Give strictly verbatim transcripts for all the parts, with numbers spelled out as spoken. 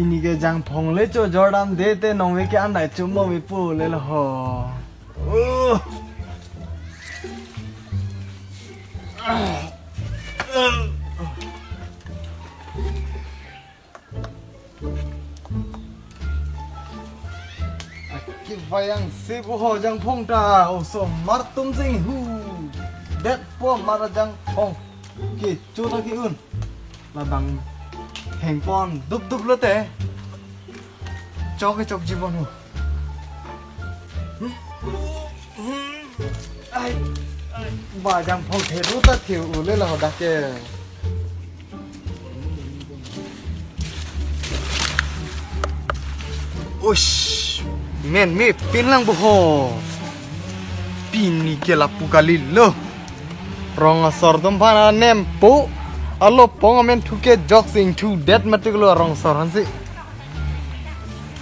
Pini ke Jangphong le chojor damde te nongve ke andai chumbo mi pu le lo ho. Oh. Akevang si pu ho Jangphong ta, osomar atum sing hu. Det po mara Jangphong. Kecho ta ke-un. Labang hengpon dup dup lote. Chok ke chok jibon hu. Ai, ai, ba Jangphong theru ta theu ule la hodak ke. Ush, men me pinlang bo ho. Pini ke lapu kali lo. Rong asor atum aphan anempo. Alo pong amen thu ke jok sing thu det matik lo rong asor aphan si.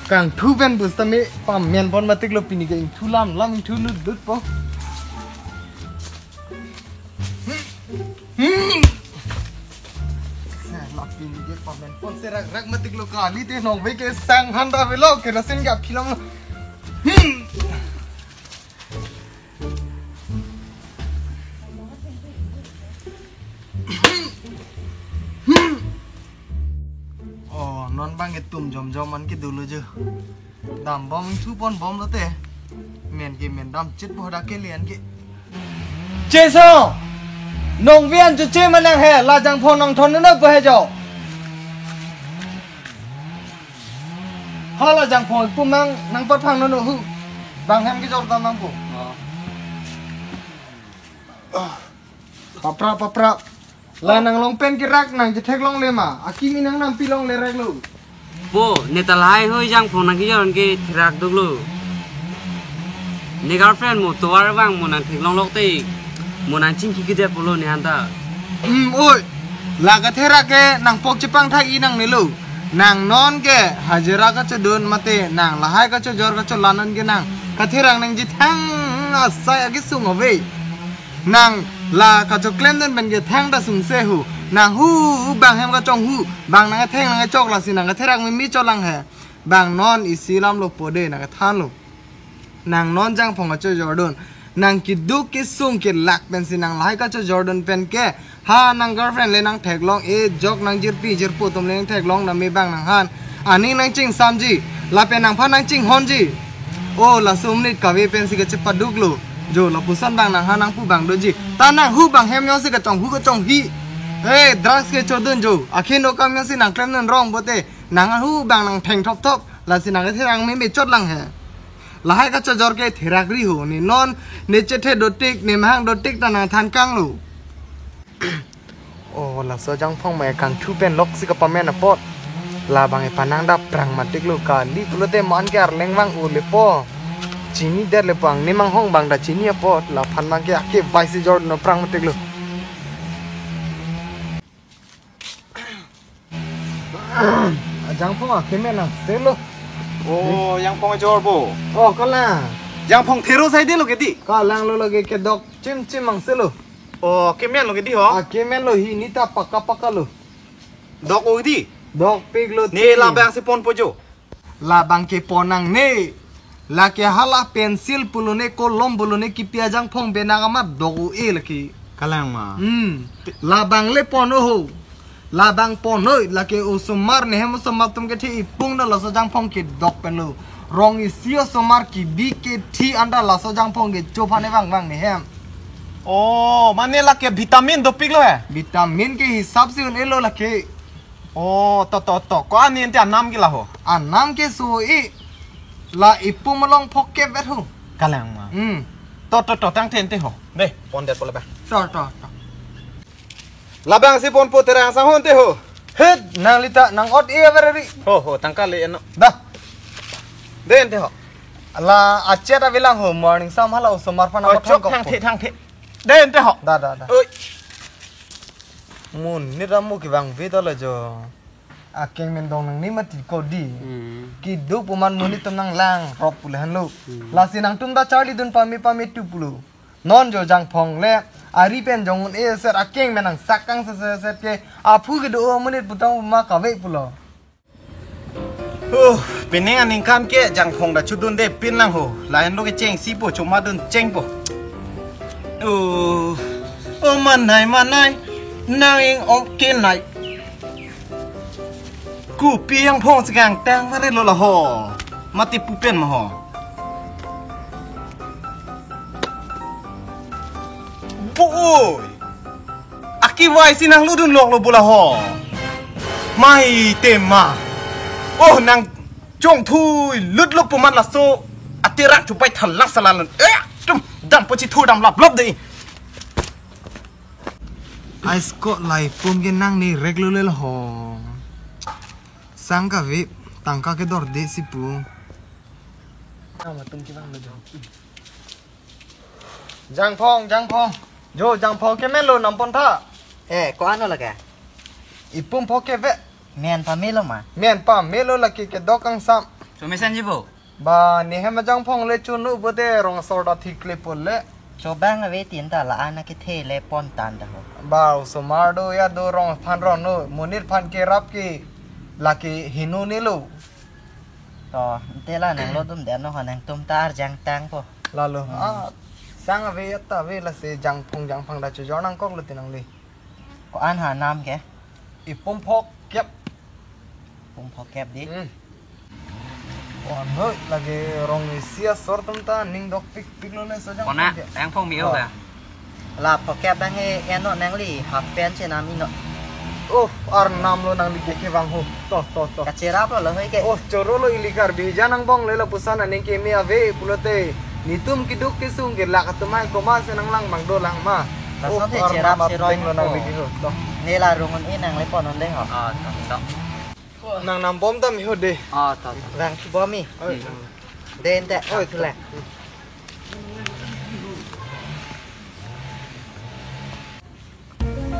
Kangthu pen bus tame pamen pon matik lo pini ke ingthu lam lam ingthu lut dut po. Hmm. Sa la pini ke pamen pon serak rak matik lo kali te nongve ke sang han ta velo kerasin ke aphi long lo. Hmm. Oh, non bang ke tum jom jom an ke dolo jo. Dam bom thu pon bom lote. Men ke men dam chit po dak ke lian ke. Cheso! Nongve an chu che manang he, la Jangphong nangthon no po he jo. Hala Jangphong pu mang nangpatphang no no hu. Bang hem kejor dam nang po. Papra, papra. La nang long pen kerak nang jethek longle ma. Akimi nang nampi longle rek lo. Po, ne ta lahai hoi Jangphong nangkejor ke therak duk lo. Ne girlfriend mo tovar vang mo nangthek longlok te. Mo nangchingki kede pulo ne han ta. Hmm, oi. La katherak ke nangpok chepangthak-i nangne lo. Nang non ke hajira kachodun mate nang lahai kachojor kacholan non ke nang katherak nangji thang asai akesung ave. Nang la kachoklemdun pen ke thangta sungse hu. Nang hu bang hem kachonghu. Bang nang atheng nang achok lasi nang katherak mimi cholang he. Bang non isi lam lo po de nang kathan lo. Nang non Jangphong kachojordun. Nang keduk kesung kelak pensi nang lahai kachojordun pen ke. Ha nang girlfriend le nangthek long, e jok nang jirpi jirpo atum le nangthek long name bang nang han. Aning nangchingsamji. Lapen nangphan nangchinghonji. O laso minute kave pensi kachepaduk lo. Jo lapuson bang nang han nangpu bang doji. Ta nang hu bang hem yong si kachonghu kachonghi. Hey, drugs kechodun jo. Akhin dokam yong si nangklemdun rong pote. Nang hu bang nangtheng thop thop. Lasi nang therak mimi chot lang he. Lahai kachojor ke therak ri ho. Ne non ne chethe dotik ne mahang dotik ta nangthan kang lo. Oh, laso Jangphong mai kangthu pen lok si kapamen apot. Labang epanang da prang matik lo kali pulote man ke arleng vang ule po. Chini der le pang ne manghong bang da chini apot. Laphan bang ke ake bai si jor no prang matik lo. Jangphong akemen nang selo. Oh, Jangphong jor bo. Oh, kalang. Jangphong thero sai de lo ke di. Kalang lo lagi kedok chim chim mang selo. Oh, kemen lo ke di ho? Akemen lo hi nita paka paka lo. Dok o di. Dok pik lo. Ne ti. Labang si pon po jo. Labang ke pon nangne. Lake hala pencil pulo ne kolom pulo ne kipi a Jangphong benak amat dok o e lake. Kalang ma. Hmm. Labang le pon o ho. Labang pon noi lake osomar ne hem osomar atum kethe ipung da laso Jangphong kedok pen lo. Rong isi osomar kebi kethe anta laso Jangphong kecho aphan ne vang vang ne hem. Oh, mane lake vitamin dopik lo he? Vitamin ke hisap si un-e lo lake. Oh, to to to. Ko ani ente anam ke la ho? Anam ke so-i. La ipu malong phok ke vet ho. Kalang ma. Hmm. To to to tangte ente ho. De, pon det pole ba. To to to. Labang si pon po terang sang ho ente ho. Het, nang lita nang ot e aver ri. Ho ho, tangka le eno. Da. De ente ho. La achet avelang ho morning sam hala osomar aphan. Oh, apa chok thang thangkok thangthe po. Thangthe. De ente ho. Da da da. Oi. Monit amu kevang ve ta lo jo. Akeng mendong nangne mati ko di. Hmm. Keduk pu man monit atum nanglang rop pu le han lo. Hmm. Lasi nangtum ta charlidun pame pame tu pulo. Non jo Jangphong le ari pen jong un-e set akeng men nangsak kang set set set ke aphu kedo o monit pu tang ma kave pulo. Oh, pining aningkan ke jangphong ta chodunde pin lang ho. Lahenlo kechengsipo, chomadun chengpo. Oh, oh, manai, manai. Nang ing-om kenai. Kopi jangphong si kangtang mari lo la ho. Mati pu pen ma ho. Bo oi. Akevai si nang ludun lok lo bo la ho. Mai tema. Oh, nang chongthui lut lo pu mat laso. Aterak chupai thalang salalun. Eh, tum dampo chithu dam lap lop de. Ai sko lai pum ke nang ni rek lo le ho. Sang kave tangka kedorde si pu. Nama tum kevang lo jo. Jangphong, jangphong. Jo, jangphong ke melo nampon tha. Eh, ko-an lo lake? Ipum phok ke ve. Men pamelo ma? Men pamelo lake kedok kangsam. Chomesen ji bo. Ba, ne hem jangphong le chunu bo de rong asor ta thik le pol le. Chobang ave tin ta la-an akethe le pon tan ta ho. Ba, osomar do ya do rong aphan ron no, monit aphan kerap ke lake hinu ne lo. To, ante la nang lo dum den no ho, nangtum ta arjang tangpo. Lalo, Hmm. ah, sang ave ya ta ave lasi jangphong jangphang ta chojor nangkok lo ti nangli. Ko-an ha nam ke? Ipum phok kep. Pum phok kep di. Hmm. Oh, noi lake rong isi asor tum ta ning dok pik pik lo le so jang Kona, phok kep. Yang phong mi Oh. Ka. La phok kep bang he eno nangli half pant chenam ino. Oh, arnam lo nangli ke kevang ho. To, to, to. Kacherap lo lo hoi ke. Oh, choro lo ili Karbi aja nangbong le lapuson aning keme ave pulote. Netum keduk kesung ke lak atum ai komat si nanglang bang dolang ma. Lason Oh, the arnam cherap si roi abeng lo nangpo. Nangli ke ho. To. Ne la rong un-e nang le pon un le ho. Ah, to, to. Nang nam bom dam ho de. Ah, to, to. Rang si bom mi. Oi. De ente. Oi, thule.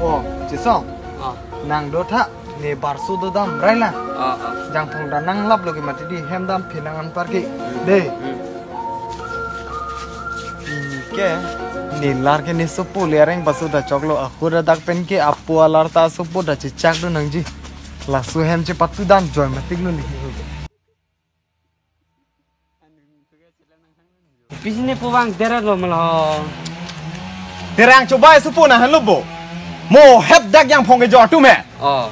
Oh, Chesong. Ah. Nang do tha, ne barsu do dam rai lang. Ah, ah. Jangphong ta nang lap lo ke mati di hem dam phi nang anpar ke. De. Hmm. Ke, ne lar ke ne sopo le areng pasu ta choklo, ahur adak pen ke apo alar ta sopo ta chechak do nangji. Laso hem chepatu dam joi matik lo ne. Pisi ne pu bang deret lo ma lo. Terang chobai supo na han lo bo. Mo hep dak jangphong kejor atum he. Oh.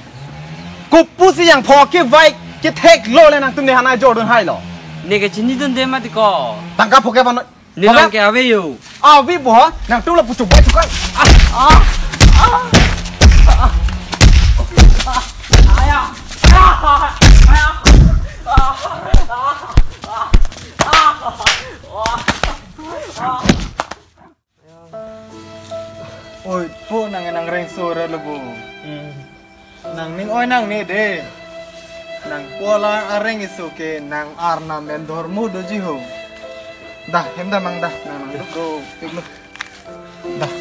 Kopusi jangphong kevai kethek lo le nangtum ne hanai jordun hai lo. Ne kachinidunde mati ko. Tangka phok kep ano. Ne Phok long kep? Ke ave yo. Ave bo ha. Nangtum lapu chobai chukan. Ah. Ah. Ah. Ah. Aya. Ah. Aya. Ah. Ah. Ah. Oi, po nang nangreng sora lo bo. Hmm. Nang ning oi nang ne de. Nang po alar areng iso ke nang arnam pen dormo doji ho. Dah, hem dah mang dah. Nang nang duk do, duk do. Dah,